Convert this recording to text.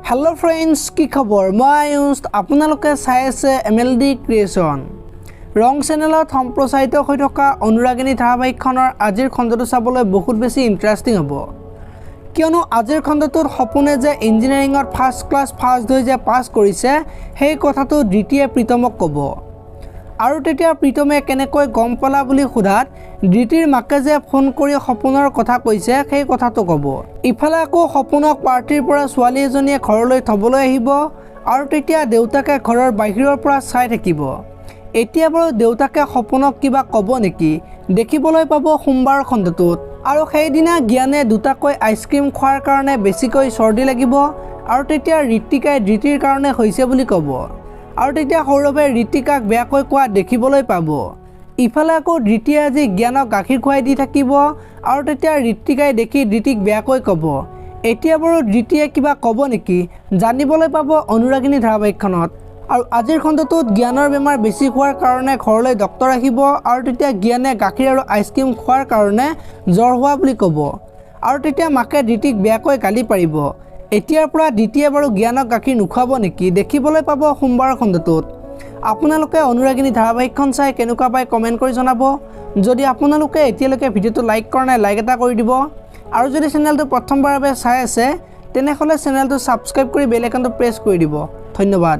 Hello' friends, কি খবৰ? মই আয়ুষ, আপোনালোকে চাই আছে এমএলডি ক্ৰিয়েশ্যন। ৰং চেনেলত সম্প্ৰচাৰিত হৈ থকা অনুৰাগিনী ধাৰাবাহিকখনৰ আজিৰ খণ্ডটো চাবলৈ বহুত বেছি ইণ্টাৰেষ্টিং হ'ব, কিয়নো আজিৰ খণ্ডটোত সপোনে যে ইঞ্জিনিয়াৰিঙত ফাৰ্ষ্ট ক্লাছ ফাৰ্ষ্ট হৈ যে পাছ কৰিছে, সেই কথাটো ধৃতিয়ে প্ৰীতমক ক'ব। আৰু তেতিয়া প্ৰীতমে কেনেকৈ গম পালা বুলি সোধাত ধৃতিৰ মাকে যে ফোন কৰি সপোনৰ কথা কৈছে, সেই কথাটো ক'ব। ইফালে আকৌ সপোনক পাৰ্টীৰ পৰা ছোৱালী এজনীয়ে ঘৰলৈ থ'বলৈ আহিব আৰু তেতিয়া দেউতাকে ঘৰৰ বাহিৰৰ পৰা চাই থাকিব। এতিয়া বাৰু দেউতাকে সপোনক কিবা ক'ব নেকি, দেখিবলৈ পাব সোমবাৰৰ খণ্ডটোত। আৰু সেইদিনা জ্ঞানে দুটাকৈ আইচক্ৰীম খোৱাৰ কাৰণে বেছিকৈ চৰ্দি লাগিব আৰু তেতিয়া ঋতিকাই ধৃতিৰ কাৰণে হৈছে বুলি ক'ব আৰু তেতিয়া সৌৰভে ঋতিকাক বেয়াকৈ কোৱা দেখিবলৈ পাব। ইফালে আকৌ ধৃতিয়ে আজি জ্ঞানক গাখীৰ খুৱাই দি থাকিব আৰু তেতিয়া ঋতিকাই দেখি ধৃতিক বেয়াকৈ ক'ব। এতিয়া বাৰু ধৃতিয়ে কিবা ক'ব নেকি, জানিবলৈ পাব অনুৰাগিনী ধাৰাবাহিকখনত। আৰু আজিৰ খণ্ডটোত জ্ঞানৰ বেমাৰ বেছি হোৱাৰ কাৰণে ঘৰলৈ ডক্তৰ আহিব আৰু তেতিয়া জ্ঞানে গাখীৰ আৰু আইচক্ৰীম খোৱাৰ কাৰণে জ্বৰ হোৱা বুলি ক'ব আৰু তেতিয়া মাকে ধৃতিক বেয়াকৈ গালি পাৰিব। এতিয়াৰ পৰা ধৃতিয়ে বাৰু জ্ঞানক গাখীৰ নোখোৱাব নেকি, দেখিবলৈ পাব সোমবাৰৰ খণ্ডটোত। আপোনালোকে অনুৰাগিনী ধাৰাবাহিকখন চাই কেনেকুৱা পায় কমেণ্ট কৰি জনাব। যদি আপোনালোকে এতিয়ালৈকে ভিডিঅ'টো লাইক কৰা নাই, লাইক এটা কৰি দিব আৰু যদি চেনেলটো প্ৰথমবাৰৰ বাবে চাই আছে, তেনেহ'লে চেনেলটো ছাবস্ক্ৰাইব কৰি বেল আইকনটো প্ৰেছ কৰি দিব। ধন্যবাদ।